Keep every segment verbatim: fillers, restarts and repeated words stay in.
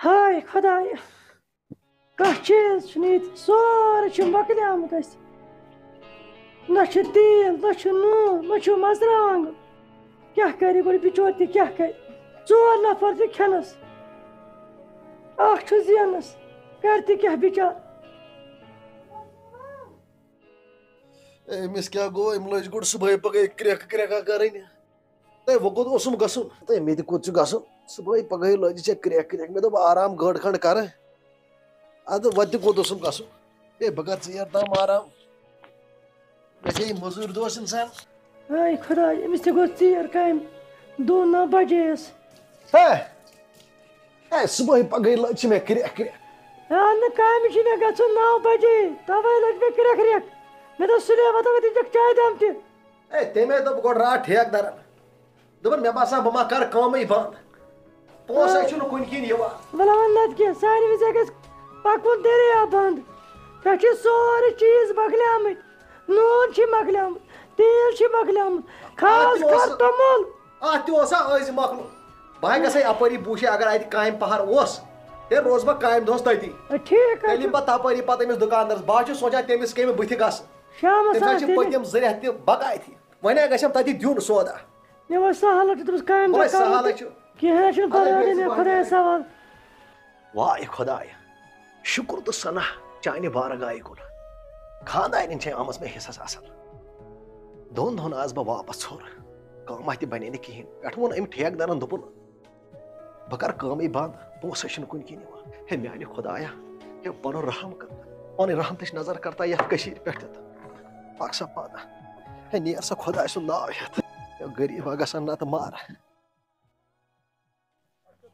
ہاے خۄدایا، کانٛہہ چیٖز چھُنہٕ ییٚتہِ، سورُے چھُ مۄکلیومُت اَسہِ۔ نہ چھُ تیٖل، نہ چھُ نوٗن، نہ چھُ مَرژٕوانٛگُن۔ کیٛاہ کَرِ گۄڈٕ بِچور تہِ، کیٛاہ کَرِ؟ ژور نفر تہِ کھٮ۪نَس، اَکھ چھُ زینَس، کَرِ تہِ کیٛاہ بِچار؟ أمِس کیٛاہ گوٚو؟ أمۍ لٲج گۄڈٕ صُبحٲے پَگہٲے کرٛٮ۪کھ کرٛٮ۪کھا کَرٕنۍ۔ تہٕ وۄنۍ کوٚت اوسُم گژھُن؟ تہٕ مےٚ تہِ کوٚت چھُ گژھُن؟ صُبحٲے پَگہٲے لٲج ژےٚ کرٛٮ۪کھ کرٛٮ۪کھ۔ مےٚ دوٚپ آرام گٲنٛٹہٕ کھنٛڈ کَرٕ۔ اَدٕ وۄنۍ تہِ کوٚت اوسُم گژھُن؟ ہے، بہٕ کَرٕ ژیر تام آرام۔ گژھِ ہے یہِ مٔزوٗرۍ دۄہَس اِنسان۔ ہاے خۄداے، أمِس تہِ گوٚو ژیر کامہِ۔ دُہ نَو بَجے یَس۔ ہے، ہے، صُبحٲے پَگہٲے لٲج چھِ مےٚ کرٛٮ۪کھ کرٛٮ۪کھ۔ ہے، نہٕ کامہِ چھِ مےٚ گژھُن نَو بَجے، تَوَے لٔج مےٚ کرٛٮ۪کھ کرٛٮ۪کھ۔ مےٚ دوٚپ سُلے وَتو وَتہِ دِکھ چایہِ دام تہِ۔ ہے، تٔمۍ ہے دوٚپ گۄڈٕ راتھ ٹھیکہٕ دَرَن۔ دوٚپُن، مےٚ باسان، بہٕ ما کَرٕ کٲمٕے بنٛد۔ پونٛسَے آ۔ چھُنہٕ کُنہِ کِنۍ یِوان۔ وَلہٕ وَن نَتہٕ کیٛاہ، سانہِ وِزِ گژھِ پَکُن دٔریاو بنٛد۔ پٮ۪ٹھٕ چھِ سورُے چیٖز مۄکلیمٕتۍ۔ نوٗن چھِ مۄکلیومُت، تیٖل چھِ مۄکلیومُت، خاص اَتھ تہِ اوس، کر توٚمُل۔ اَتھ تہِ اوس ہا أزۍ مۄکلُن۔ بہٕ ہا گژھٕ ہا اَپٲری بوٗشے، اگر اَتہِ کامہِ پَہر اوس، تیٚلہِ روزٕ بہٕ کامہِ دۄہَس تٔتی۔ اے، ٹھیٖک حظ تیٚلہِ چھُ۔ یِمہٕ بہٕ تَپٲری پَتہٕ أمِس دُکاندَرَس۔ بہٕ حظ چھُس سونٛچان، تٔمِس کَمہِ بٕتھِ گژھٕ۔ شامَس تٔمِس حظ آسہِ چھِ تیٚلہِ۔ پٔتِم زٕ رٮ۪تھ تہِ بکایتھٕے۔ وۄنۍ ہا گژھٮ۪م تَتہِ دیُن سودا۔ مےٚ وَنہِ سہلٕے چھُ تٔمِس کامہِ دۄہ وۄنۍ کَرُن سہلٕے تہٕ چھُ۔ کِہیٖنۍ حظ چھُنہٕ اَدٕ پَرواے، بیٚیہِ دِنۍ چھِ مےٚ خۄدایَس حوالہٕ۔ واے خۄدایا، شُکُر تہٕ ثنا چانہِ بارگاہہِ کُن۔ خانٛدارِنۍ چھےٚ آمٕژ مےٚ حِصَس اَصٕل۔ دۄن دۄہَن آس بہٕ واپَس ژھوٚر۔ کٲمہ تہِ بَنے نہٕ کِہیٖنۍ۔ پٮ۪ٹھٕ ووٚن أمۍ ٹھیکہٕ دَرَن، دوٚپُن، بہٕ کَرٕ کٲمٕے بنٛد، پونٛسَے چھِنہٕ کُنہِ کِنۍ یِوان۔ ہے میٛانہِ خۄدایا، ہے پَنُن رحم کَر، پَنٕنۍ رحمتٕچ نظر کَر تا یَتھ کٔشیٖرِ پٮ۪ٹھ تہِ تہٕ پَکھ سا پانہٕ۔ ہے نیر سا خۄداے سُنٛد ناو ہٮ۪تھ۔ ہے غریٖبا گژھن نَتہٕ مارٕ۔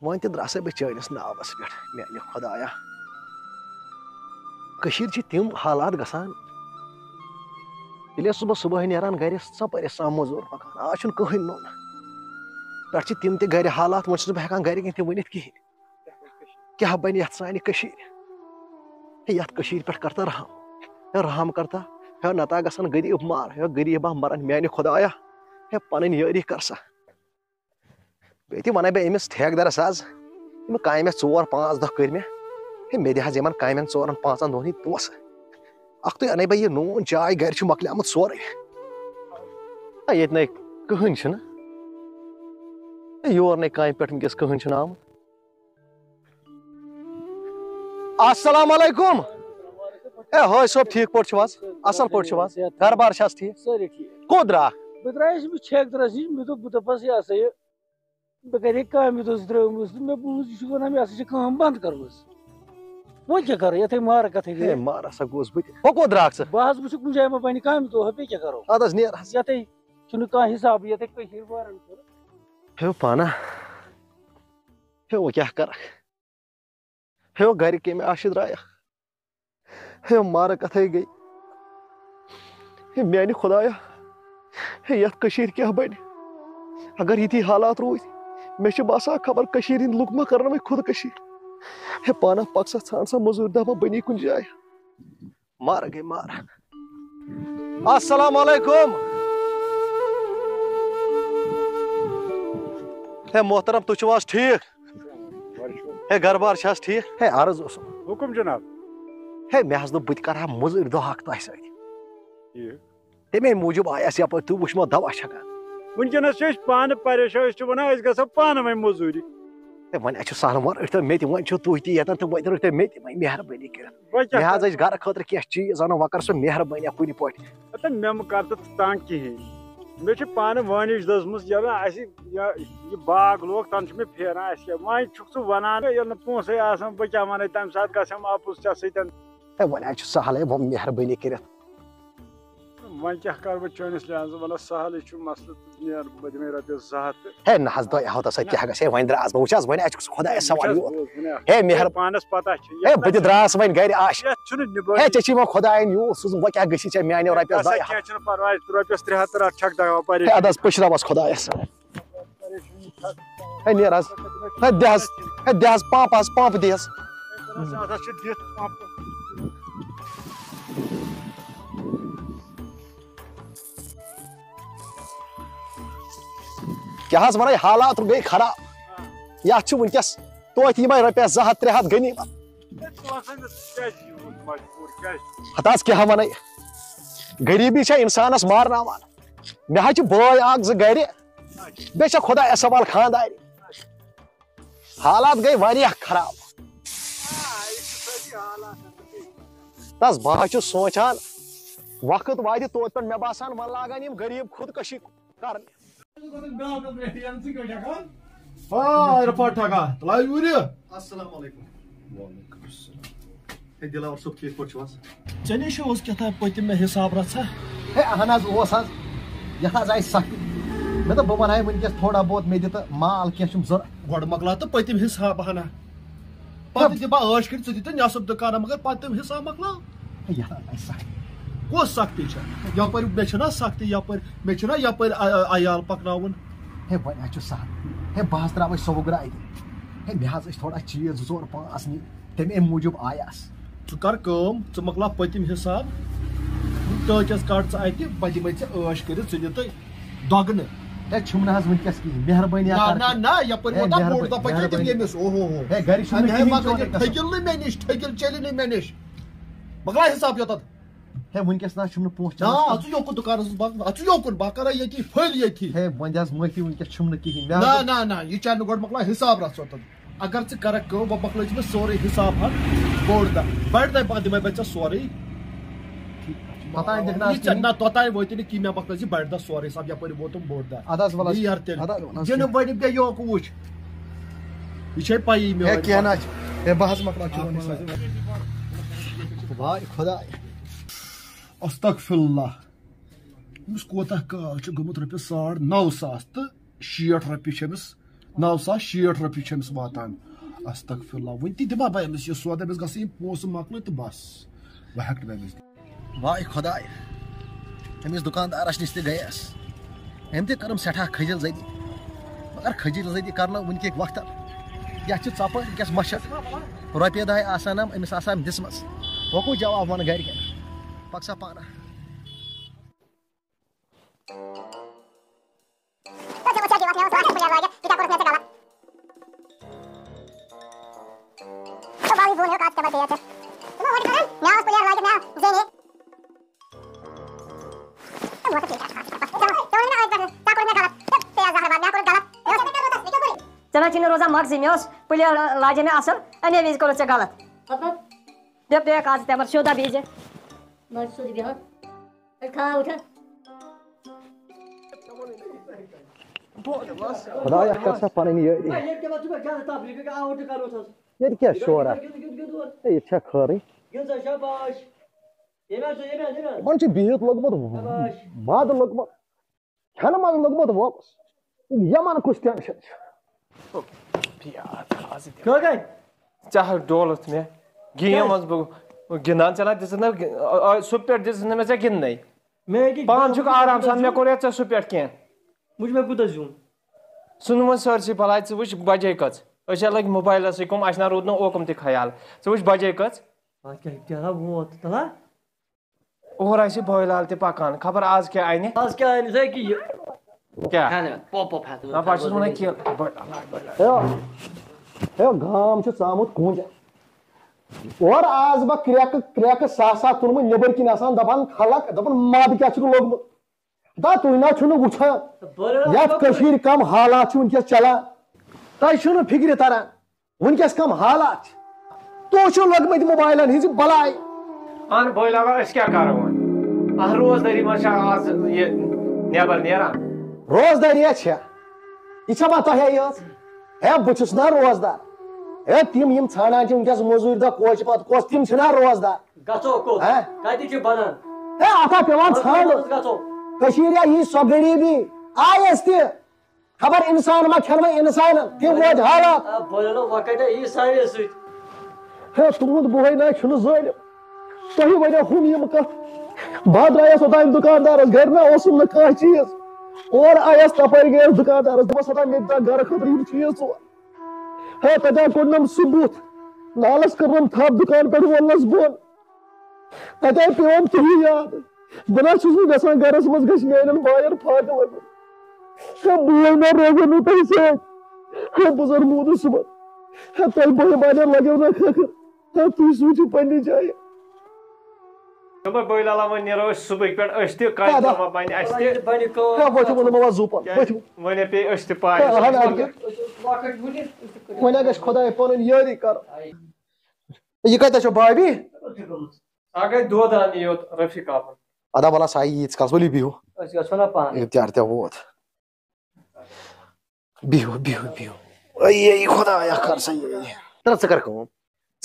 وۄنۍ تہِ درٛاسے بہٕ چٲنِس ناوَس پٮ۪ٹھ، میٛانہِ خۄدایا۔ کٔشیٖرِ چھِ تِم حالات گژھان، ییٚلہِ أسۍ صُبحس صُبحٲے نیران گرِ، ژۄپٲرۍ ٲسۍ آسان مٔزوٗر پَکان، آز چھُنہٕ کٕہٕنۍ نوٚن۔ پٮ۪ٹھٕ چھِ تِم تہِ گرِ حالات، وۄنۍ چھُس نہٕ بہٕ ہٮ۪کان گرِکٮ۪ن تہِ ؤنِتھ کِہیٖنۍ۔ کیٛاہ بَنہِ یَتھ سانہِ کٔشیٖرِ؟ ہے، یَتھ کٔشیٖرِ پٮ۪ٹھ کَر تہٕ رحم۔ ہے، رحم کَر تہٕ۔ ہے، نَتہٕ گژھن غریٖب مَر۔ ہے، غریٖبا مَرَن میٛانہِ خۄدایا۔ ہے، پَنٕنۍ یٲری کَر سا۔ بیٚیہِ تہِ وَنَے بہٕ أمِس ٹھیکہٕ دَرَس آز، یِم کامہِ مےٚ ژور پانٛژھ دۄہ کٔرۍ مےٚ، ہے، مےٚ دِ حظ یِمَن کامٮ۪ن ژورَن پانٛژَن دۄہَن ہِنٛدۍ پونٛسہٕ۔ اَکھتُے اَنَے بہٕ یہِ نوٗن چاے، گَرِ چھُ مۄکلیومُت سورُے۔ ہے، ییٚتہِ نَے کٕہٕنۍ چھُنہٕ۔ ہے، یور نَے کامہِ پٮ۪ٹھ وٕنکیٚس کٕہٕنۍ چھُنہٕ آمُت۔ السلام علیکم۔ اے، حٲج صٲب، ٹھیٖک پٲٹھۍ چھِو حظ؟ اَصٕل پٲٹھۍ چھِو حظ؟ گَرٕ بار چھِ حظ ٹھیٖک؟ سٲری ٹھیٖک۔ کوٚت درٛاکھ؟ بہٕ درٛایس أمِس ٹھیکہٕ دَرَس نِش، مےٚ دوٚپ، بہٕ دَپَس، یہِ ہسا یہِ، بہٕ کَرے کامہِ دۄہَس درٛٲومٕژ تہٕ مےٚ بوٗز، یہِ چھُ وَنان، مےٚ ہسا چھِ کٲم بنٛد کٔرمٕژ۔ وۄنۍ کیٛاہ کَرو، یَتھٕے مارٕ کَتھٕے گٔے۔ ہے، مارٕ ہسا گوس بہٕ تہِ۔ وۄنۍ کوٚت درٛاکھ ژٕ؟ بہٕ حظ وٕچھُکھ کُنہِ جایہِ ما بَنہِ کامہِ دۄہ، بیٚیہِ کیٛاہ کَرو؟ اَدٕ حظ نیر حظ۔ یَتھٕے چھُنہٕ کانٛہہ حِسابٕے، یَتھٕے کٔشیٖرِ وارَن چھُنہٕ۔ ہے پانہ، ہے وۄنۍ کیٛاہ کَرَکھ؟ ہے، گرِ کَمہِ آشہِ درٛایَکھ؟ ہے، مارٕ کَتھَے گٔے۔ ہے، میٛانہِ خۄدایا، ہے، یَتھ کٔشیٖرِ کیٛاہ بَنہِ؟ اگر یِتھی حالات روٗدۍ، مےٚ چھِ باسان، خبر کٔشیٖرِ ہِنٛدۍ لُکھ ما کَرَن وۄنۍ خودکٔشی۔ ہے، پانہ پَک سا، ژھانٛڈ سا مٔزوٗرۍ، دَپان بَنی کُنہِ جایہِ۔ مارٕ گٔے مارٕ۔ السلام علیکم۔ ہے محترم، تُہۍ چھِو حظ ٹھیٖک؟ ہے گرٕ بار چھِ حظ ٹھیٖک؟ ہے عرض اوسُم۔ حُکُم جناب۔ ہے مےٚ حظ دوٚپ بہٕ تہِ کَرٕ ہا مٔزوٗرۍ دۄہ اَکھ تۄہہِ سۭتۍ۔ ٹھیٖک۔ تَمے موٗجوٗب آیس یَپٲرۍ، تُہۍ وٕچھ ما دوا چھَکان۔ وٕنکیٚنَس چھِ أسۍ پانہٕ پریشان، أسۍ چھِ وَنان أسۍ گژھو پانہٕ وۄنۍ مٔزوٗرِ۔ ہے وۄنۍ اَسہِ چھُ سہل، وۄنۍ رٔٹۍ تو مےٚ تہِ، وۄنۍ چھِو تُہۍ تہِ ییٚتٮ۪ن تہٕ وۄنۍ رٔٹۍ تو مےٚ تہِ وۄنۍ مہربٲنی کٔرِتھ۔ وۄنۍ کیٛاہ مےٚ حظ کَرٕ؟ ٲسۍ گرٕ خٲطرٕ کینٛہہ چیٖز اَنُن، وۄنۍ کَر سُہ مہربٲنی کُنہِ پٲٹھۍ۔ ہتا مےٚ مہٕ کَر تہٕ تنٛگ کِہیٖنۍ۔ مےٚ چھِ پانہٕ وٲنِج دٔزمٕژ، ییٚلہِ نہٕ اَسہِ یہِ، یہِ باغ لوگ، تَنہٕ چھُ مےٚ پھیران، اَسہِ کیٛاہ؟ وۄنۍ چھُکھ ژٕ وَنان، ییٚلہِ نہٕ پونٛسَے آسَن، بہٕ کیٛاہ وَنَے تَمہِ ساتہٕ گژھٮ۪م اَپُز ژےٚ سۭتۍ؟ ہے وۄنۍ حظ چھُ سہلٕے، وۄنۍ مہربٲنی کٔرِتھ۔ وۄنۍ کیٛاہ کَرٕ بہٕ چٲنِس لحاظَس؟ وَلہٕ سہلٕے چھُ مسلہٕ، تہٕ نیر بہٕ دِمَے رۄپیَس زٕ ہَتھ تہٕ۔ ہے نہ حظ، دۄیہِ ہَتھ ہسا کیٛاہ گژھِ؟ ہے وۄنۍ درٛاس بہٕ، وٕچھ حظ، وۄنۍ اَسہِ کُس خۄدایَس سوال وٕچھ حظ، یوٗت۔ بوز وۄنۍ اَکھ ہے کَتھ، مہرب-، پانَس پَتہ چھِ، ہے یَتھ بہٕ تہِ نہ درٛاس وۄنۍ گَرِ آش۔ یَتھ چھُنہٕ نِبٲنی۔ ہے ژےٚ چھِ یِوان خۄدایَن یوٗت سوٗزمُت، وۄنۍ کیٛاہ گٔژھی ژےٚ میٛانیو رۄپیَس نسا دۄیہِ ہَتھ؟ کینٛہہ چھُنہٕ پَرواے، رۄپیَس ترٛےٚ ہَتھ تہٕ رَٹھ چھَکھ دَوا پَرِ۔ ہے اَدٕ حظ پٔشراوَس خۄدایَس۔ ہے نیر حظ۔ ہے دِ حظ۔ ہے دِ حظ پمپ حظ، پمپ دِ حظ۔ اَتھ حظ چھِ دِتھ پمپ۔ کیٛاہ حظ وَنَے، حالات گٔے خراب۔ یَتھ چھُ وٕنکیٚس توتہِ یِمے رۄپیس زٕ ہتھ ترٛےٚ ہتھ غنیٖمت۔ ہتہٕ حظ کیٛاہ وَنَے، غریٖبی چھےٚ اِنسانَس مارناوان۔ مےٚ حظ چھِ بٲے اَکھ زٕ گَرِ، بیٚیہِ چھےٚ خۄدایَس حوال خانٛدارِ۔ حالات گٔے واریاہ خراب۔ تَس بہٕ حظ چھُس سونٛچان، وقت واتہِ توتہِ پٮ۪ٹھ مےٚ باسان وۄنۍ لاگَن یِم غریٖب خودکشی کرنہِ۔ ہاں، رفاٹ ٹھگا، تلایو یوٗرۍ۔ السلام علیکم۔ وعلیکم السلام۔ ہے دلاور صٲب، ٹھیٖک پٲٹھۍ چھِو حظ؟ ژےٚ نِش اوس کیٛاہ تام پٔتِم مےٚ حساب رژھا۔ ہے اہن حظ اوس حظ، یتھ حظ آیہِ سختی۔ مےٚ دوٚپ بہٕ ونہٕ ہا وٕنکیٚس تھوڑا بہت، مےٚ دِ تہٕ مال کینٛہہ چھُم ضوٚرتھ۔ گۄڈٕ مۄکلاو تہٕ پٔتِم حساب ہنا۔ پتہٕ دِ بہٕ عٲش کٔرِتھ، ژٕ دِ تہٕ نٮ۪صٕف دُکانہ، مگر پتِم حساب مۄکلاو۔ ہے، یتھ حظ آیہِ سختی۔ کۄس سختی چھےٚ؟ یپٲرۍ مےٚ چھَنا سختی، یپٲرۍ مےٚ چھُنا یپٲرۍ ع-، ع-، عیال پکناوُن۔ ہے، وۄنۍ حظ چھُ سہل۔ ہے، بہٕ حظ ترٛاوَے سۄ وُگرٕ اَتہِ۔ ہے، مےٚ حظ ٲسۍ تھوڑا چیٖز زٕ ژور پانٛژھ نِنۍ، تَمہِ اَمہِ موٗجوٗب آیس۔ ژٕ کر کٲم، ژٕ مۄکلاو پٔتِم حساب، ٹٲکِس کڑ ژٕ اَتہِ، بہٕ دِمَے ژےٚ عٲش کٔرِتھ، ژٕ دِ تہٕ دۄگنہٕ۔ ہے، چھُم نہٕ حظ وٕنکیٚس کِہیٖنۍ، مہربٲنی نہ، اکھ کر نہ، ژٕ۔ نہ، یپٲرۍ ہے، ووت نا مہربٲنی، بوٚڑ دۄہ، پتہٕ کیٛاہ دِمہٕ مہربٲنی۔ یٔمِس؟ اوہو ہو۔ ہے، گرِ چھُنہٕ اَمہِ آیہِ کِہیٖنۍ مۄکلٲے چون ژےٚ اکھ۔ ٹھٔکِل نہٕ مےٚ نِش، ٹھٔکِل چلی نہٕ مےٚ نِش۔ مۄکلاو حساب یوٚتَتھ۔ ہے، وٕنکیٚس نہ حظ چھُم نہٕ پونٛسہٕ نہ، چلان۔ اَژٕ یوکُن دُکانَس منٛز، بَک-، اَژٕ یوکُن، بہٕ کَرٕ ییٚتی پھٔلۍ ییٚتی۔ ہے، وۄنۍ دِ حظ معٲفی، وٕنکیٚس چھُم نہٕ کِہیٖنۍ۔ مےٚ نہ، حظ نہ، نہ، یہِ چَلہِ نہٕ گۄڈٕ مۄکلاو حِساب رَژھ ژوٚٹَن۔ اگر ژٕ کَرَکھ کٲم، بہٕ مۄکلٲوِتھ مےٚ سورُے حِساب ہَن بوٚڑ دۄہ۔ بَڑِ دۄہ پَتہٕ دِمَے بہٕ ژےٚ سورُے۔ توٚتام دِکھ نہ حظ یہِ ژےٚ، کِہیٖنۍ۔ نہ، توٚتام وٲتِو نہٕ کِہیٖنۍ، مےٚ مۄکلٲوِتھ یہِ بَڑِ دۄہ سورُے حِساب، یَپٲرۍ ووتُم بوٚڑ دۄہ۔ اَدٕ حظ وَلہٕ حظ۔ یہِ یَر تیٚلہِ۔ اَدٕ حظ وَلہٕ حظ۔ یِنہٕ وۄنۍ بیٚیہِ یوکہٕ وٕچھ۔ یہِ چھے پَیی مےٚ ہے، وۄنۍ کینٛہہ نہ حظ چھُ۔ ہے، بہٕ حظ مۄکلاو چون حِساب۔ واے خۄداے۔ استغفر اللہ۔ أمِس کوتاہ کال چھُ گوٚمُت؟ رۄپیَس ساڑ نَو ساس تہٕ شیٹھ رۄپیہِ چھِ أمِس، نَو ساس شیٹھ رۄپیہِ چھِ أمِس واتان۔ استغفر اللہ۔ وٕنہِ تہِ دِمہٕ ہا بہٕ أمِس یہِ سودا، أمِس گژھِ یِم پونٛسہٕ مۄکلٕنۍ تہٕ بس، بہٕ ہٮ۪کہٕ نہٕ أمِس دِتھ۔ واے خۄداے، أمِس دُکاندارَس نِش تہِ گٔیَس۔ أمۍ تہِ کٔرٕم سٮ۪ٹھاہ خٔجل زٔدی، مگر خٔجل زٔدی کَرنٲو وٕنہِ کہِ وقتَن۔ یَتھ چھِ ژۄپٲرۍ، یہِ کیٛاہ مَشَد؟ رۄپیہِ دَہَے آسہٕ ہَنَم أمِس آسہٕ ہَم دِژمَژ۔ وۄنۍ کُس جواب وَنہٕ گَرِکٮ۪ن؟ پَک سا پانہٕ۔ ژےٚ نہ چھُے نہٕ روزان مغزٕے، مےٚ اوس پٕلیر لاجے مےٚ اَصٕل، اَمے وِزِ کوٚرُتھ ژےٚ غلط۔ بیٚیہِ پیک آز تہِ مگر شودا بیٚیہِ زِ۔ بہٕ چھُس سیوٚدُے بیٚہوان۔ أسۍ کھاو وٕچھان۔ خۄدایا، کر سا پنٕنۍ یٲری۔ ییٚتہِ کیٛاہ شورا؟ ہے، ییٚتہِ چھا خٲرٕے؟ یِمن چھُ بِہِتھ لوٚگمُت وَدٕ لوٚگمُت، کھٮ۪نہٕ منٛز لوٚگمُت ووکُس۔ یِمن کُس ٹینشن چھُ؟ کیٛاہ گٔے؟ ژےٚ ہا ڈولُتھ مےٚ۔ گیم کیٛازِ؟ ٲسٕس بہٕ گِنٛدان، ژےٚ نہ دِژٕتھ نہٕ، آ، آ، سُہ پٮ۪ٹھ دِژٕتھ نہٕ مےٚ ژےٚ گِنٛدنَے۔ مےٚ ہیٚکہِ پانہٕ چھُکھ آرام سان، مےٚ کوٚر یَتھ ژےٚ سُہ پٮ۪ٹھ کینٛہہ۔ وٕچھ مےٚ کوٗتاہ زیوٗن۔ ژٕ نہٕ وۄنۍ سٲرسٕے بَلاے، ژٕ وٕچھ بَجے کٔژ۔ أسۍ ہا لٔگۍ موبایلَسٕے کُم، اَسہِ نہ روٗد نہٕ اوکُن تہِ خیال۔ ژٕ وٕچھ بَجے کٔژ۔ اَتھ کیٛاہ، کیٛاہ ووت تَلا؟ اورٕ آسہِ بٲے لال تہِ پکان، خبر آز کیٛاہ اَنہِ۔ آز کیٛاہ اَنہِ سا کہِ یہِ؟ کیٛاہ؟ کھٮ۪نہٕ، پوٚپ پوٚپ ہٮ۪تھ۔ نہ، بہٕ چھُس وَنان کہِ بٔڑ اللہ، بٔڑ اللہ۔ ہے، ہے، گام چھُ ژامُت کوٗنٛجہِ۔ اورٕ آس بہٕ کرٛٮ۪کہٕ کرٛٮ۪کہٕ سا سا تُلمُت نیٚبٕرۍ کِنۍ آسان دَپان خلق، دَپان مَد کیٛاہ چھُکھ لوٚگمُت؟ دا تُہۍ نہ چھِو نہٕ وٕچھان، بٔڑ اللہ یَتھ بٔڑ۔ کٔشیٖرِ کَم حالات چھِ وٕنکیٚس چلان۔ تۄہہِ چھُو نہٕ فِکرِ تَران۔ وٕنکیٚس کم حالات چھِ؟ تُہۍ چھِو لٔگمٕتۍ موبایلن ہٕنٛزِ بلاے۔ اہن بٲے لالا، أسۍ کیٛاہ کرو وۄنۍ؟ اَتھ روزدٲری منٛز چھا آز یہِ نٮ۪بر نیران؟ روزدٲری ہا چھےٚ۔ یہِ چھےٚ وۄنۍ تۄہے یٲژ؟ ہے، بہٕ چھُس نا روزدار۔ ہے، تِم یِم ژھانڈان چھِ وٕنکیٚس موٚزوٗرۍ دۄہ کوچہِ پتہٕ کوچہِ، تِم چھِنا روزدار؟ گژھو کوٚت؟ ہہ؟ کتہِ چھِ بنان؟ ہے، اتھ ہا پٮ۪وان ژھانڈُن۔ گژھو۔ کٔشیٖرِ ہا یی سۄ غریٖبی، آیس تہِ۔ خبر انسان ما کھٮ۪ن وۄنۍ انسانن، تِم وٲتۍ حالات۔ آ، بولو نا، وۄنۍ کتہِ یی سانے سۭتۍ؟ ہے، تُہُنٛد بوے نہ چھُنہٕ ظٲلِم۔ تۄہہِ ونیو ہُم یِم کتھ۔ بہٕ درٛایس اوٚتام دُکاندارس گرِ، نہ اوسُم نہٕ کانٛہہ چیٖز۔ اورٕ آیس تپٲرۍ گٔیس دُکاندارس، دوٚپمس، ہتا مےٚ دِ تہ گرٕ خٲطرٕ یِم چیٖز ژور۔ ہے، تتہِ کوٚڑنم سُہ بُتھ، نالس کٔرنم تھپھ، دُکان پٮ۪ٹھ وولنس بۄن۔ تَتہِ آیہِ پیوم تُہی یاد۔ بہٕ نہ چھُس نہٕ یژھان گرس منٛز گژھِ میانٮ۪ن باین فاقہٕ لگُن۔ ہے بوے، مےٚ روزن نہٕ تۄہہِ سۭتۍ۔ ہے بہٕ زن موٗدُس صُبحن۔ ہے، تۄہہِ بٲے بارنٮ۪ن لگیو نہ خٲطرٕ؟ ہے، تُہۍ سوٗنٛچِو پننہِ جایہِ۔ دوٚپمَے بٲے لالا، وۄنۍ نیرو أسۍ صُبحٕکۍ پٮ۪ٹھ، أسۍ تہِ کَتہِ اَدٕ۔ جمع بَنہِ اَسہِ تہِ۔ بَنہِ کٲم۔ ہے، ؤتھِو، ووٚنُم، وۄنۍ زُو پَہَن، کیٛازِ ؤتھِو۔ وۄنۍ ہے پیٚیہِ أسۍ تہِ پَے۔ ہے، اَہَن، اَدٕ کیٛاہ؟ أسۍ ٲسۍ لۄکٕٹۍ وٕنہِ، أسۍ تہِ کٔرِو۔ وۄنۍ ہا گژھِ خۄداے پَنٕنۍ یٲری کَرُن۔ یہِ کَتہِ چھو بھابھی؟ سۄ گٔے دۄد اَننہِ یوت رفیق آبُن۔ اَدا وَلہٕ سا ییٖتِس کالَس، ؤلِو بِہِو۔ أسۍ گژھو نہ پانہٕ۔ اِفتِیار تہِ ووت۔ بِہِو، بِہِو، بِہِو۔ اے، اے، خۄدایا، کر سا یہِ۔ ترٛٹھ، ژٕ کر کٲم۔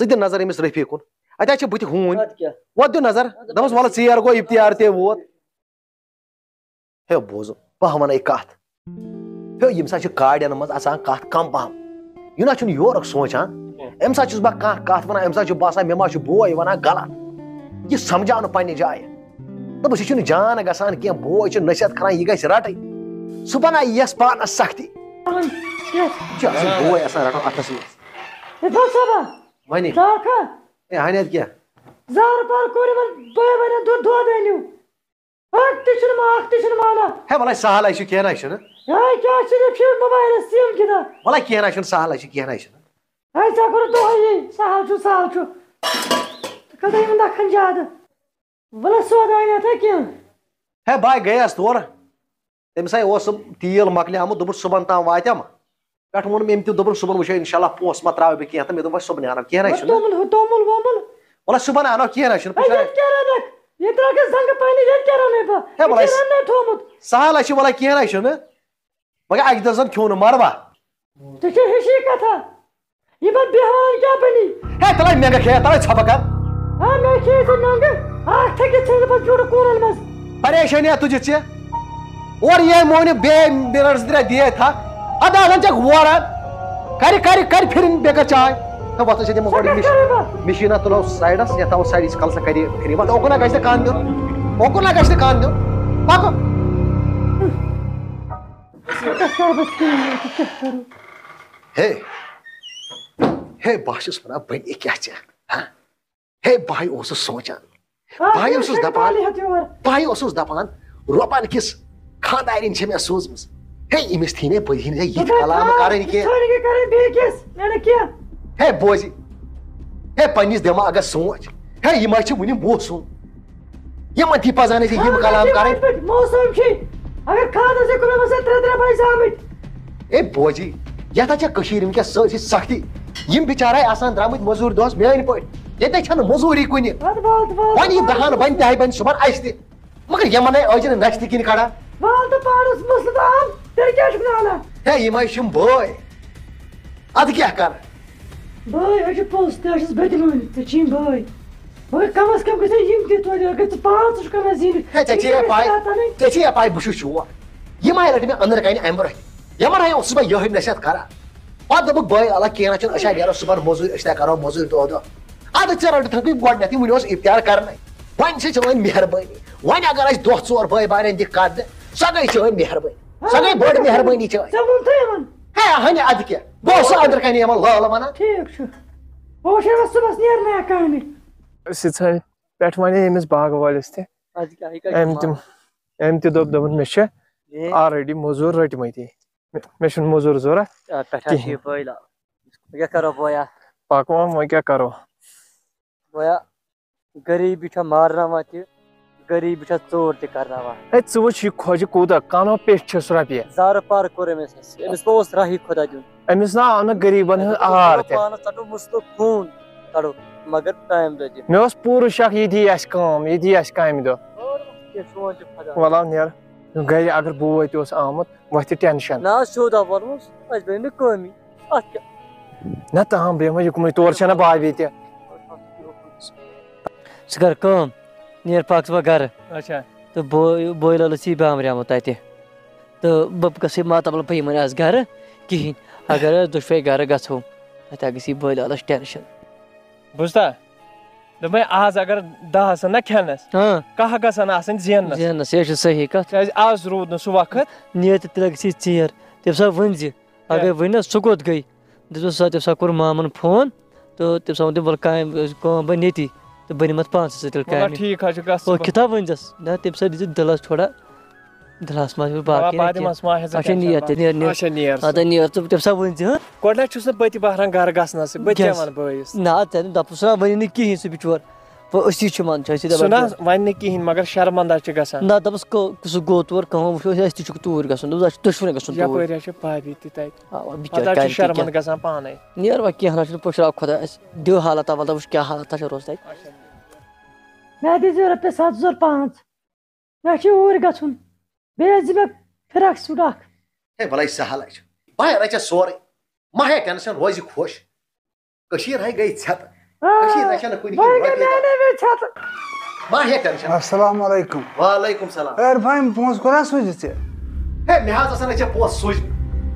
ژٕ دِ نظر أمِس رفیٖق کُن۔ اَتہِ حظ چھِ بٕتھِ ہوٗنۍ۔ اَدٕ کیٛاہ؟ وۄتھ دِ نظر۔ اَدٕ دَپَس، وَلہٕ ژیر گوٚو، اِفتِیار تہِ ووت۔ ہے، بوزُن، بہٕ ہا وَنَے کَتھ۔ ہے، ییٚمہِ ساتہٕ چھِ کاڑٮ۪ن منٛز اَژان کَتھ کَم پَہَم۔ یہِ نہ چھُنہٕ یورُک سونٛچان۔ کینٛہہ۔ اَمہِ ساتہٕ چھُس بہٕ کانٛہہ کَتھ وَنان، اَمہِ ساتہٕ چھُ باسان، مےٚ ما چھُ بوے وَنان غلط۔ یہِ سَمجھاو نہٕ پنٛنہِ جایہِ۔ دوٚپُس، یہِ چھُنہٕ جان گژھان کینٛہہ، بوے چھُ نصیحت کران، یہِ گژھِ رٹٕنۍ۔ صُبحن آیہِ یَس پانَس سختی۔ یہِ چھُ اَصٕل بوے آسان رٹُن اَتھَس منٛز۔ ہے، بہٕ صٲبا، وَنہِ۔ ژٕ آکھا؟ ہے، ہَنہِ اَدٕ کیٛاہ؟ زارٕ پار کوٚر یِمَن بٲے بارنٮ۪ن دۄد، دۄد أنِو۔ اَکھ تہِ چھُنہٕ ما-، اَکھ تہِ چھُنہٕ مانان۔ ہے، وَلَے سہلَے چھُ، کینٛہہ نَے چھُنہٕ۔ ہے، کیٛاہ چھِ یہِ فِر موبایلَس سِم گِنٛدان؟ وَلَے کینٛہہ نَے چھُنہٕ، سہلَے چھُ، کینٛہہ نَے چھُنہٕ۔ ہے، ژےٚ کوٚرُتھ دۄہَے یی، سہل چھُ، سہل چھُ۔ ژٕ کھٔتۍ یِمَن دَکھَن زیادٕ۔ وَلہٕ سودا اَنہِ اَتھ کینٛہہ۔ ہے، بہٕ گٔیَس تورٕ۔ تٔمِس ہَے اوس سُہ تیٖل مۄکلیومُت، دوٚپُن، "صُبحن تام واتٮ۪م۔" پٮ۪ٹھٕ ووٚنُم أمۍ تہِ، دوٚپُن، "صُبحن وٕچھو اِنشاء اللہ پونٛسہٕ ما ترٛاوٕ بہٕ کینٛہہ تہٕ مےٚ دوٚپ، وۄنۍ صُبحن اَنو، کینٛہہ نَے وۄنۍ چھُنہٕ۔" توٚمُل ہُہ، توٚمُل ووٚمُل۔ وَلہٕ صُبحن اَنو، کینٛہہ نَے چھُنہٕ، ہے، پُشراے۔ ییٚتہِ کیٛاہ رَنَکھ؟ ییٚتہِ رَنَکھ زَنٛگہٕ پَنہِ، ییٚتہِ کیٛاہ رَنَے بہٕ؟ ہے، ییٚتہِ وَلہٕ چھُ اَسہِ رَننَے تھوٚمُت۔ سہل ہَے چھُ، وَلہٕ کینٛہہ نَے چھُنہٕ۔ مگر اَکہِ دۄہ زَن کھیوٚو نہٕ مَروا۔ ژےٚ چھےٚ ہِشی کَتھا؟ یِمن بیٚہوان کیٛاہ بَنی؟ ہے، تَلَے مٮ۪نٛگہٕ کھیٚیَکھ، تَلَے ژھۄپہٕ کَر۔ ہا، مےٚ کھیٚیہِ ژٕ مٮ۪نٛگہٕ، اَکھ تھٔکِتھ ژھٕنہٕ بہٕ جُڑٕ کوٗنَن منٛز۔ پریشٲنی ہا تُجِتھ ژےٚ۔ اورٕ یِہے مونہِ بیٚیہِ مِنٹ زٕ ترٛےٚ دِیے تھَکھ۔ اَدٕ آسان چھَکھ ووران۔ کَرِ، کَرِ، کَرِ پھِرِنۍ بیٚیہِ کَرِ چاے۔ ہے، وۄتھ أسۍ دِمو سۄ گۄڈٕ کَتھ مِش-، کَرٕ بہٕ؟ مِشیٖن اَتھ تُلو سایڈَس، یَتھ تھاوو سایڈَس، یہِ کَلہٕ سا کَرِ پھِرِنۍ۔ وۄتھ، اوکُن ہا گژھِ نہٕ کَن دیُن۔ اوکُن ہا گژھِ نہٕ کَن دیُن۔ پَکو۔ کیٛاہ کَرٕ بہٕ؟ کیٛاہ کَرٕ؟ ہے، ہے، بہٕ ہا چھُس وَنان، بَنہِ کیٛاہ ژےٚ؟ ہہ؟ ہے، بہٕ ہَے اوسُس سونٛچان۔ آ، بہٕ ہَے تیٚلہِ اوسُس چھَکھ دَپان، کالہِ ہٮ۪تھ یور۔ بہٕ ہَے اوسُس دَپان، رۄبَن کِس خانٛدارِنۍ چھےٚ مےٚ سوٗزمٕژ۔ ہے، أمِس تھی نہٕ پٔزی نہٕ یِتھ کَلام کَرٕنۍ کینٛہہ۔ ژھانٛڈ کینٛہہ کَرٕنۍ بیٚیہِ کِس، مےٚ نہٕ کینٛہہ۔ ہے، بوزِ۔ ہے، پنٛنِس دٮ۪ماغَس سونٛچ۔ ہے، یِم ہَے چھِ وٕنہِ موسوٗم۔ یِمن تہِ پزان ٲسۍ یِم کلام کرٕنۍ۔ موسم چھُے، اگر کھاد ٲسۍ کُنوُہ شیٚتھ ترٛےٚ ترٛےٚ بٲے زامٕتۍ۔ اے بوجی، یتھ ہا چھےٚ کٔشیٖرِ وٕنکیٚس سٲرسٕے سختی۔ یِم بچارے آسان درامٕتۍ مٔزوٗرۍ دۄہس میٲنۍ پٲٹھۍ، ییٚتہِ چھنہٕ مٔزوٗری کُنہِ۔ اَدٕ وَل، وَل، وۄنۍ یہِ وَل۔ دہن بنہِ تہِ ہا بنہِ صُبحن اسہِ تہِ، مگر یِمن ہے أجرِ نشہِ تہِ کِنۍ کڑان۔ وَل تہٕ پانس مسلہٕ تہٕ اَن، تیٚلہِ کیٛاہ چھُکھ نالان؟ ہے، یِم ہا چھِ یِم بٲے۔ ادٕ کیٛاہ کر؟ بٲے، أسۍ چھِ پوٚز، تہِ حظ چھِس بہٕ تہِ مٲنِتھ، ژےٚ چھِ یِم بٲے۔ مگر کم از کم گژھِ یِم تہِ توتہِ، اگر ژٕ پانٛژھ ژٕ چھُکھ انان زیٖنِتھ، ہے، ژےٚ چھے یہِ پاے، کَتھ اَنٕنۍ؟ ژےٚ چھے پاے بہٕ چھُس چور؟ یِم آے رٔٹۍ مےٚ أنٛدرٕ کنہِ امہِ برونٛہہ۔ یِمن آے اوسُس بہٕ یِہوٚے نصیحت کران۔ پتہٕ دوٚپُکھ، بٲے، الگ کینٛہہ نہ چھُنہٕ، أسۍ آے نیرو صُبحن موٚزوٗرۍ، أسۍ تہِ کرو موٚزوٗرۍ دۄہ دۄہ۔ ادٕ ژےٚ رٔٹِتھ تھٲوٕے گۄڈٕنیتھٕے، وُنہِ اوس اِفتار کرنَے۔ وۄنۍ چھِ چٲنۍ مہربٲنی۔ وۄنۍ اگر اَسہِ دۄہ ژور بٲے بارٮ۪ن دِکھ کتھ دِ، سۄ گٔے چٲنۍ مہربٲنی۔ سۄ گٔے بٔڑ مہربٲنی چٲنۍ۔ ژےٚ ووٚنتھٕے یِمن؟ ہے، ہنہِ ادٕ کیٛاہ؟ بہٕ اوسُس أنٛدرٕ کنہِ یِمن لٲلہٕ ونان۔ ٹھیٖک چھُ۔ بہٕ وٕچھے وۄنۍ صُبحس نیرنہٕ کامہِ۔ سٕژنہِ پٮ۪ٹھ وَنے أمِس باغہٕ وٲلِس تہِ۔ ادٕ کیٛاہ، یہِ کَتہِ چھُ أمۍ تہِ، مال؟ أمۍ تہِ دوٚپ، دوٚپُن، مےٚ چھِ بیٚیہِ؟ Already مٔزوٗر رٔٹمٕتی۔ مےٚ، مےٚ چھُنہٕ مٔزوٗر ضوٚرَتھ۔ آ، پٮ۪ٹھ ہا چھِ یہِ کِہیٖنۍ۔ بٲے لا-، وۄنۍ کیٛاہ کَرو بویا؟ پَکو، وۄنۍ کیٛاہ کَرو؟ بویا، غریٖبی چھےٚ مارناوان تہِ، غریٖبی چھےٚ ژوٗر تہِ کرناوان۔ ہے، ژٕ وٕچھ یہِ خۄجہِ کوٗتاہ کَنو پیٚٹھۍ چھِس رۄپیہِ۔ زارٕ پار کوٚر أمِس اَسہِ۔ أمِس ما اوس راہی خۄدا دیُن؟ أمِس نا آو نہٕ غریٖبَن ہٕنٛز آر تہِ۔ پانَس ژَٹو مُستُک خوٗن، کَڑو، مگر ٹایم دۄہ دِ۔ مےٚ اوس پوٗرٕ شک یہِ دی اَسہِ کٲم، یہِ دی اَسہِ کامہِ دۄہ۔ کینٛہہ سون تہِ خۄدا۔ وَلہٕ نیر، گَرِ اگر بوے تہِ اوس آمُت، وۄتھِ ٹٮ۪نشَن۔ نہ حظ، سیوٚد ہا ووٚنمَس، اَسہِ بَنہِ نہٕ کٲمی۔ اَتھ کیٛاہ؟ نہ تام بیٚہمہٕ یُکُن، تور چھَنہ بابی تہِ۔ ژٕ کر کٲم، نیر پَکھ ژٕ وۄنۍ گرٕ۔ اچھا۔ تہٕ بوے، بوے لالَس یی بامبریومُت تَتہِ۔ تہٕ بہٕ گژھٕ ماتامال بہٕ یِمَن آز گرٕ کِہیٖنۍ۔ اگر أسۍ دۄشوَے گرٕ گژھو، تَتہِ گژھِ یہِ بوے لالَس ٹٮ۪نشَن۔ بوٗزتھا؟ دوٚپمَے آز اگر دَہ آسَن نہ کھٮ۪نَس، ہاں۔ کاہ گژھن آسٕنۍ زیننَس۔ زیننَس، یہِ چھِ صحیح کَتھ۔ کیٛازِ آز روٗد نہٕ سُہ وقت۔ نیر تہٕ تیٚلہِ گژھِ یہِ ژیر۔ تٔمۍ سا ؤنۍ زِ۔ اگر کیٛاہ؟ وۄنۍ نہ سُہ کوٚت گٔے؟ دِژمَس سۄ، تٔمۍ سا کوٚر مامَن فون تہٕ تٔمۍ سا ووٚن تٔمۍ، وَلہٕ کامہِ، کٲم بَنہِ ییٚتی تہٕ بہٕ نِمَتھ پانسٕے سۭتۍ تیٚلہِ وَلہٕ کامہِ۔ ٹھیٖک حظ چھُ، گژھ او، ژٕ۔ کِتھا ؤنۍزٮ۪س؟ نہ، تٔمۍ سا دِژ دِلَس تھوڑا دِلَس منٛز چھُ باقٕے دَپان نہٕ پادِ کینٛہہ۔ منٛز ما ہٮ۪ژ اچھا، کینٛہہ نیر، چھَنہٕ نیر، نیر۔ اچھا، نیر ژٕ۔ اَدٕ نیر ژٕ، تٔمِس ہا ؤنۍ زِ، ہہ؟ گۄڈٕنٮ۪تھ چھُس نہٕ بہٕ تہِ بہران گرٕ گژھنَسٕے، بہٕ تہِ کیٛاہ کیٛاہ؟ وَنہٕ بٲیِس؟ نہ، ژےٚ نہٕ دَپُس نہ، ؤنِو نہٕ کِہیٖنۍ سُہ بِچور۔ وۄنۍ أسی چھِ وَنان، چھِ أسی سُہ دَپان نہ کہِ وَنہِ نہٕ کِہیٖنۍ، مگر شرمنٛدہ چھِ گژھان۔ نہ، دَپُس کہٕ-، سُہ گوٚو تور، کٲم وٕچھو، أسۍ تہِ چھُکھ توٗرۍ گژھُن۔ دوٚپُس، اَسہِ چھُ دۄشوٕنی گژھُن توٗرۍ۔ یَپٲرۍ حظ چھِ بھابھی تہِ تَتہِ۔ آ، بِچٲرۍ پَتہٕ حظ کَرِ چھُ تہِ کیٛاہ؟ شرمنٛدٕ گژھان پانَے۔ نیر وۄنۍ کینٛہہ نہ چھُنہٕ، پُشراو خۄدایَس، دِیِو حالتا وۄلتا، وٕچھ کیٛاہ حالتا چھِ روزٕ تَتہِ۔ مےٚ دیٖزیو رۄپیَس سَتھ ژور پانٛژھ۔ مےٚ چھُ اوٗرۍ گژھُن۔ بیٚیہِ حظ دِ مےٚ فراک سوٗٹ اکھ۔ ہے، وَلَے سہلٕے چھُ۔ بہٕ ہے رَچھٕ سورُے۔ مہ ہے ٹٮ۪نشن، روزِ خۄش۔ کٔشیٖر ہے گٔے ژھٮ۪تہٕ۔ آ، کٔشیٖر رَچھِ نہٕ کُنہِ وۄنۍ کِنۍ گٔے رۄپیہِ دَہ۔ میٛانہِ بیٚیہِ ژھٮ۪تہٕ۔ مہ ہے ٹٮ۪نشن۔ السلام علیکم۔ وعلیکم السلام۔ ہے، عرفان، یِم پونٛسہٕ کوٚر حظ سوٗزِتھ ژےٚ؟ ہے، مےٚ حظ آسَن أسۍ ژےٚ پونٛسہٕ سوٗزمٕتۍ۔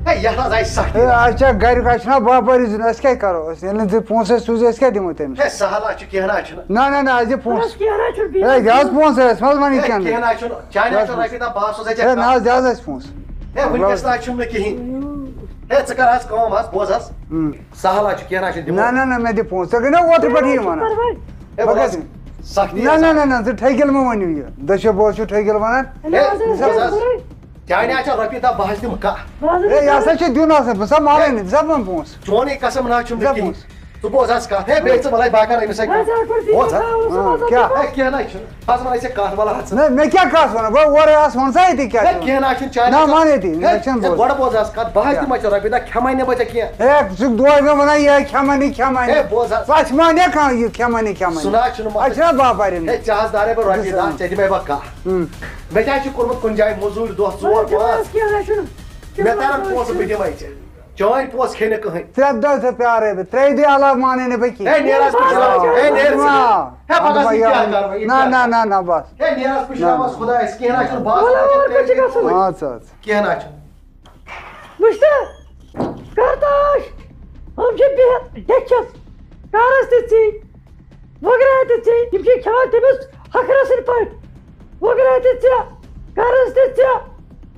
ہے، یَتھ حظ آیہِ سختی۔ ہے، آز چھا گَریُک، اَسہِ چھُنہ باپٲرۍ زیُن، أسۍ کیٛاہ کَرو؟ أسۍ ییٚلہِ نہٕ ژےٚ پونٛسہٕ اَسہِ سوٗزِ، أسۍ کیٛاہ دِمو تٔمِس؟ ہے، سہل حظ چھُ، کینٛہہ نہ حظ چھُنہٕ۔ نہ، نہ، نہ، اَسہِ دِ پونٛسہٕ۔ بس کینٛہہ نہ چھُنہٕ، بیٚیہِ ہے، یہِ حظ پونٛسہٕ، اَسہِ ما حظ وَنہِ ہے، کینٛہہ نہٕ۔ کینٛہہ نہ حظ چھُنہٕ۔ چانہِ حظ چھُ رۄپیہِ دَہ، بہٕ حظ سوزَے ژےٚ ہے، نہ کانٛہہ۔ حظ، دِ حظ اَسہِ پونٛسہٕ۔ ہے، وٕنکیٚس نہ حظ چھُنہٕ مےٚ کِہیٖنۍ۔ ہے، ژٕ کَر حظ کٲم حظ، بوز حظ۔ ہُم۔ سہل حظ چھُ، کینٛہہ نہ حظ چھُنہٕ، دِمو۔ نہ، نہ، نہ، مےٚ دِ پونٛسہٕ۔ ژےٚ گٔے نا اوترٕ پٮ۪ٹھ یی وَنان۔ ہے، بہٕ بہٕ حظ کَتہِ؟ سختی نہ، حظ۔ نہ، نہ، نہ، ژٕ ٹھٔکِل مہٕ ؤنِو یہِ۔ دٔچھو بوز چھُ ٹھٔکِل وَنان۔ ہے، بہٕ حظ، بہٕ حظ۔ چانہِ حظ چھِ رۄپیہِ دَہ، بہٕ حظ دِمہٕ کَہہ۔ ہے، یہِ ہسا چھِ دیُن آسان، بہٕ سا مانَے نہٕ، ژٕ سا وَن پونٛسہٕ۔ چونُے قسم نہ حظ چھُم نہٕ زَبُن۔ کِہیٖنۍ۔ ژٕ بوز حظ کَتھ۔ ہے، بیٚیہِ ژٕ وَلَے بہٕ کَرٕ أمِس سۭتۍ کَتھ۔ بوز حظ۔ ہاں، کیٛاہ؟ ہے، کینٛہہ نہ حظ چھُنہٕ۔ بَس وَلَے ژےٚ کَتھ وَلہٕ حظ ژٕ۔ نہ، مےٚ کیٛاہ کَتھ وَنہٕ؟ بہٕ اورَے آس وَن سا ییٚتی کیٛاہ ہے، چھُ۔ کینٛہہ نہ حظ چھُنہٕ چانہِ نہ، کَتھ۔ وَن ییٚتی، ہے، مےٚ چھَنہٕ ہے، بوز۔ گۄڈٕ بوز حظ کَتھ۔ بہٕ حظ کیٛاہ؟ دِمَے ژےٚ رۄپیہِ دَہ، کھٮ۪مَے نہٕ بہٕ ژےٚ کینٛہہ۔ ہے، ژٕ چھُکھ دۄہَے مےٚ وَنان یِہوٚے کھٮ۪مَے نہٕ، کھٮ۪مَے ہے، نہٕ۔ بوز حظ۔ بہٕ چھِ مانان کانٛہہ یہِ کھٮ۪مَے نہٕ، کھٮ۪مَے سُہ نہٕ۔ نہ حظ چھُنہٕ مسلہٕ۔ اَسہِ چھِنہ باپارٮ۪ن۔ ہے، ژےٚ حظ دارے بہٕ رۄپیہِ دَہ، ژےٚ دِمَے بہٕ کَہہ۔ ہُم۔ مےٚ کیٛازِ چھُ کوٚرمُت کُنہِ جایہِ موٚزوٗرۍ دۄہ ژور پانٛژھ؟ کینٛہہ نہ چھُنہٕ۔ مےٚ تَرَن پونٛسہٕ، بہٕ دِمَے ژےٚ۔ چٲنۍ پونٛسہٕ کھیٚیہِ نہٕ کٕہٕنۍ۔ ترٛےٚ دۄہ تہٕ پیٛارے بہٕ، ترٛیٚیہِ دۄہہِ علاوٕ مانَے نہٕ بہٕ کینٛہہ۔ ہے، نیر حظ پُشراوَس، ہے، نیر ژٕ۔ آ۔ ہے، پَگاہ ژٕ کیٛاہ کَرٕ وۄنۍ؟ یہِ نہ، کیٛاہ؟ نہ، نہ، نہ، بَس۔ ہے، نیر حظ پُشراوَس، خۄدایَس، کینٛہہ نہ چھُنہٕ، بہٕ حظ وَنہٕ ژےٚ ترٛیٚیہِ دۄہہِ۔ اَدٕ سا، اَدٕ سا۔ کینٛہہ نہ چھُنہٕ۔ مُشتاق، کر تاش؟ یِم چھِ بِہِتھ ڈیٚکھِس۔ کرس تہِ ژٕے، وُگرا تہِ ژٕے۔ یِم چھِ کھٮ۪وان تٔمِس ہکھرس سٕنٛدۍ پٲٹھۍ۔ وُگرا تہِ ژےٚ، کرس تہِ ژےٚ،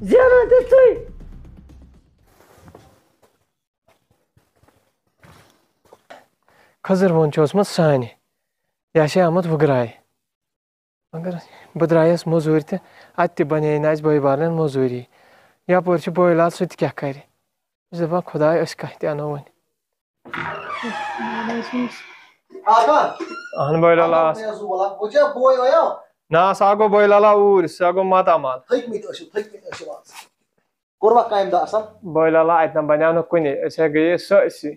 زینان تہِ ژٕے۔ خضر وون چھُ اوسمُت سانہِ، یہِ آسہِ آمُت وُگراے۔ مگر بہٕ درٛایس موٚزوٗرۍ تہِ، اتہِ تہِ بنے نہٕ اسہِ بٲے بارنٮ۪ن موٚزوٗری۔ یپٲرۍ چھُ بٲے لال، سُہ تہِ کیٛاہ کرِ؟ بہٕ چھُس دپان، خداے، أسۍ کتہِ انو وۄنۍ؟ آسان۔ اہن بٲے لالا، آسان۔ آسان۔ نہ، سا گوٚو بٲے لالا اوٗرۍ، سا گوٚو ماتامال۔ تھٔکمٕتۍ ٲسِو، تھٔکمٕتۍ ٲسِو آز۔ کوٚروا کامہِ دۄہ اصل؟ بٲے لالا، اتہِ نہ بنیٛاو نہٕ کُنے، أسۍ ہے گٔیے سٲرسٕے۔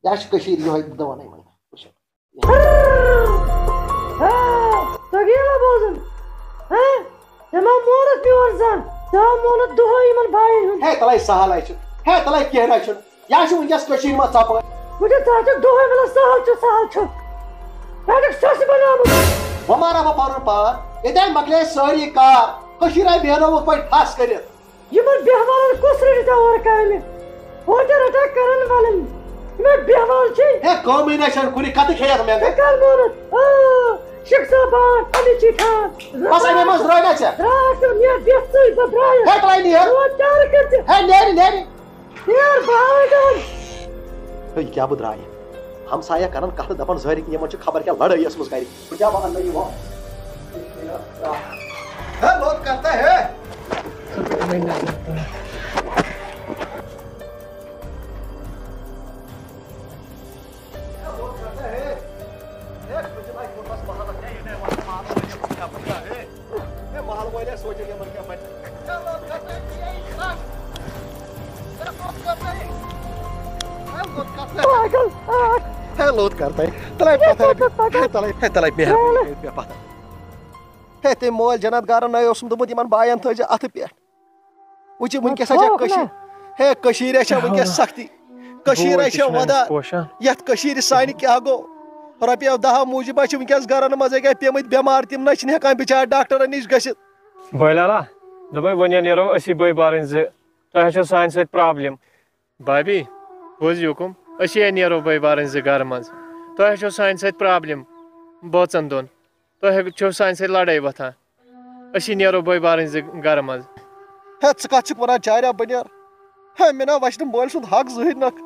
یہِ حظ چھِ کٔشیٖرِ یِہوٚے، بہٕ دَپان یِمَن۔ وٕچھِو۔ ہا، تۄہہِ گٔیوا بوزُن؟ ہا؟ ژےٚ ما مونُتھ میون زَن؟ ژےٚ ما مونُتھ دۄہَے یِمَن بایَن ہُنٛد؟ ہے، تَلَے سہلَے چھُ۔ ہے، تَلَے کینٛہہ نہ چھُنہٕ۔ یہِ حظ چھِ وٕنۍکٮ۪س کٔشیٖرِ منٛز ژۄپٲرۍ۔ وٕچھِو، ژٕ حظ چھُکھ دۄہَے وَنان سہل چھُ، سہل چھُ۔ ژٕ حظ چھُکھ سٕسۍ بَنیومُت۔ وۄنۍ مارا بہٕ پَنُن پان۔ ییٚتہِ آے مۄکلے سٲری کار۔ کٔشیٖرِ آے بیٚہنووُکھ پٲٹھۍ پھَس کٔرِتھ۔ یِمن بیہوالن کُس رٔٹہِ ژےٚ اورٕ کامہِ؟ اورٕ تہِ رٹان کرن ولن۔ یِمے بیہوال چھِ۔ ہے، کٲمٕے نہ چھَنہٕ کُنہِ، کَتہٕ کھیٚیَکھ مےٚ؟ ژےٚ کر مونُتھ؟ آ، شِکسا بان، اَمِچی ٹھان۔ بس اَمے منٛز درٛاے نا ژےٚ؟ درٛاکھ ژٕ، نیر، بیٚہہ ژٕے، بہٕ درٛایَس۔ ہے، ترٛاے نیر۔ چون چارٕ کٔرۍ ژٕ۔ ہے، نیر، نیر۔ نیر، بہٕ ہاوَے ژےٚ وۄنۍ۔ ہے، یہِ کیٛاہ بہٕ درٛایہِ؟ ہمسایہ کرن کتھ تہٕ دپان زہرِ کِنۍ یِمن چھِ خبر کیٛاہ لڑٲے ٲسمٕژ گرِ۔ بہٕ کیٛاہ بہٕ اننہٕ یہِ وۄنۍ؟ ہے، لوٚت کرتا ہے۔ ہے، لوٚت کرتا ہے۔ ہے، بہٕ دِمہٕ اَتہِ وۄنۍ بس محلس۔ ہے، یہِ نَے وۄنۍ محلس، یہِ کیٛاہ بہٕ درٛاے ہے۔ ہے، محلہٕ وٲلۍ ٲسۍ سونٛچان یِمن کیٛاہ بنہِ۔ ہے، لوٚت کرتا ہے۔ ہے، لوٚت کرتا ہے۔ تَلے پتھر۔ ہے، تَلے، ہے، تَلے، مےٚ ہٮ۪کھ نہٕ یہِ کٔرِتھ، مےٚ پتھر۔ ہے، تٔمۍ مٲلۍ جنت گارن نَے اوسُم دوٚپمُت، یِمن باین تھٲیزِ اَتھٕ پٮ۪ٹھ۔ وٕچھ، وٕنکیٚس ہا چھےٚ کٔشیٖر۔ ہے، کٔشیٖرِ چھےٚ وٕنکیٚس سختی۔ کٔشیٖر ہے چھےٚ وۄدان۔ یَتھ کٔشیٖرِ سانہِ کیٛاہ گوٚو؟ رۄپیو دَہو موٗجوٗب ہا چھِ وٕنکیٚس گرن منٛزٕے گٔے پیٚمٕتۍ بٮ۪مار، تِم نہ چھِنہٕ ہٮ۪کان بِچارٕ ڈاکٹرن نِش گٔژھِتھ۔ بٲے لالا، دوٚپمَے وۄنۍ نیرو أسی بٲے بارٕنۍ زٕ۔ تۄہہِ چھو سانہِ سۭتۍ problem۔ بھابھی، بوز یہِ حُکُم، أسی ہے نیرو بٲے بارٕنۍ زٕ گرٕ منٛز۔ تۄہہِ چھو سانہِ سۭتۍ problem بٲژن دۄن۔ تۄہہِ چھو سانہِ سۭتۍ لڑٲے وۄتھان۔ أسی نیرو بٲے بارٕنۍ زٕ گرٕ منٛز۔ ہے، ژٕ کتھ چھُکھ ونان، چاریا بہٕ نیرٕ؟ ہے، مےٚ نا وچھِ نہٕ مٲلۍ سُنٛد حق زٕہٕنۍ نکھ۔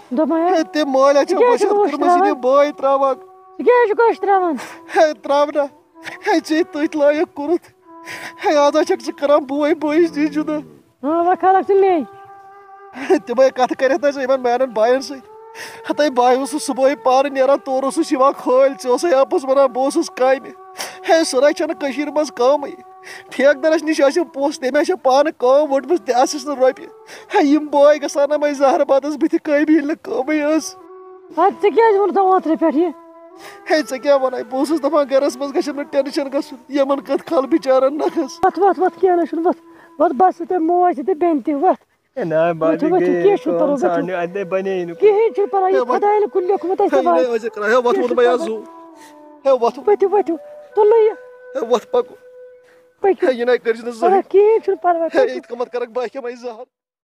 دوٚپمَے ہے، تٔمۍ مٲلۍ ہا ژٕ چھِ کیٛازِ وٕشاٹھ چھُکھ کٔرمٕژ، یہِ ترٛاوان؟ بٲے ترٛاوان۔ ژٕ کیٛازِ چھُکھ أسۍ ترٛاوان؟ ہے، ترٛاو نا۔ ہے، ژےٚ تٔتھۍ لایق کوٚرُتھ۔ ہے، آز ہا چھکھ ژٕ کران بوے بٲیِس نِش جُدٕ۔ ہاں، وۄنۍ کھالکھ ژٕ مے۔ تِمے کتھٕ کٔرِتھ ٲسۍ یِمن میانٮ۪ن باین سۭتۍ۔ ہتے بہٕ اوسُس صُبحٲے پانہٕ نیران، تورٕ اوسُس یِوان کھٲلۍ، ژےٚ اوسے اپُز ونان بہٕ اوسُس کامہِ۔ ہے، سۄرے چھنہٕ کٔشیٖرِ منٛز کٲمٕے۔ ٹھیکہٕ درس نِش ٲسِم پونٛسہٕ، تٔمۍ آسہِ پانہٕ کٲم وٕٹمٕژ، تہِ آسٮ۪س نہٕ رۄپیہِ۔ ہے، یِم بٲے گژھان نہ مےٚ زہرٕ بتس بٕتھِ کامہِ، ییٚلہِ نہٕ کٲمٕے ٲس۔ اَدٕ ژےٚ کیٛازِ ووٚنُتھ اوترٕ پٮ۪ٹھ یہِ؟ ہے، ژےٚ کیٛاہ وَنَے؟ بہٕ اوسُس دَپان گَرَس منٛز گژھٮ۪م نہٕ ٹٮ۪نشَن گژھُن، یِمَن کَتھ کھال بِچارَن نَکھَس۔ وَتھ، وَتھ، وَتھ، کینٛہہ نہ چھُنہٕ، وَتھ، وَتھ، بَس تہٕ موج تہِ تہٕ بیٚنہِ تہِ، وَتھ۔ ہے نہ، بہٕ وَتھِو، تہِ وَتھِو، گٔیے کینٛہہ چھُنہٕ کٲم پَرواے، وَتھِو۔ ژھانٛڈنہِ، اَتہِ نے بَنے نہٕ۔ کِہیٖنۍ چھُنہٕ پَرواے، ہے، یہِ وَتھ۔ خۄدایَن کُن لیوٚکھمُت آسہِ ہے، تہٕ یہِ نے وَتھ۔ ٲسۍ کران۔ ہے، وَتھ کینٛہہ ووٚن چھُنہٕ بہٕ یَتھ پَرواے۔ زُو۔ ہے، وَتھ۔ ؤتھِو، ؤتھِو، تُلِو یہِ۔ ہے، وَتھ پَکو۔ پٔکِو۔ ہے، یہِ نے کٔرِزِ نہٕ زٕہٕنۍ۔ پَرواے، کِہیٖنۍ چھُنہٕ پَرواے، ہے، پٔکِو۔ یِتھ کٔنۍ مَتھ کَرَکھ بہٕ کھٮ۪مَے زَہر۔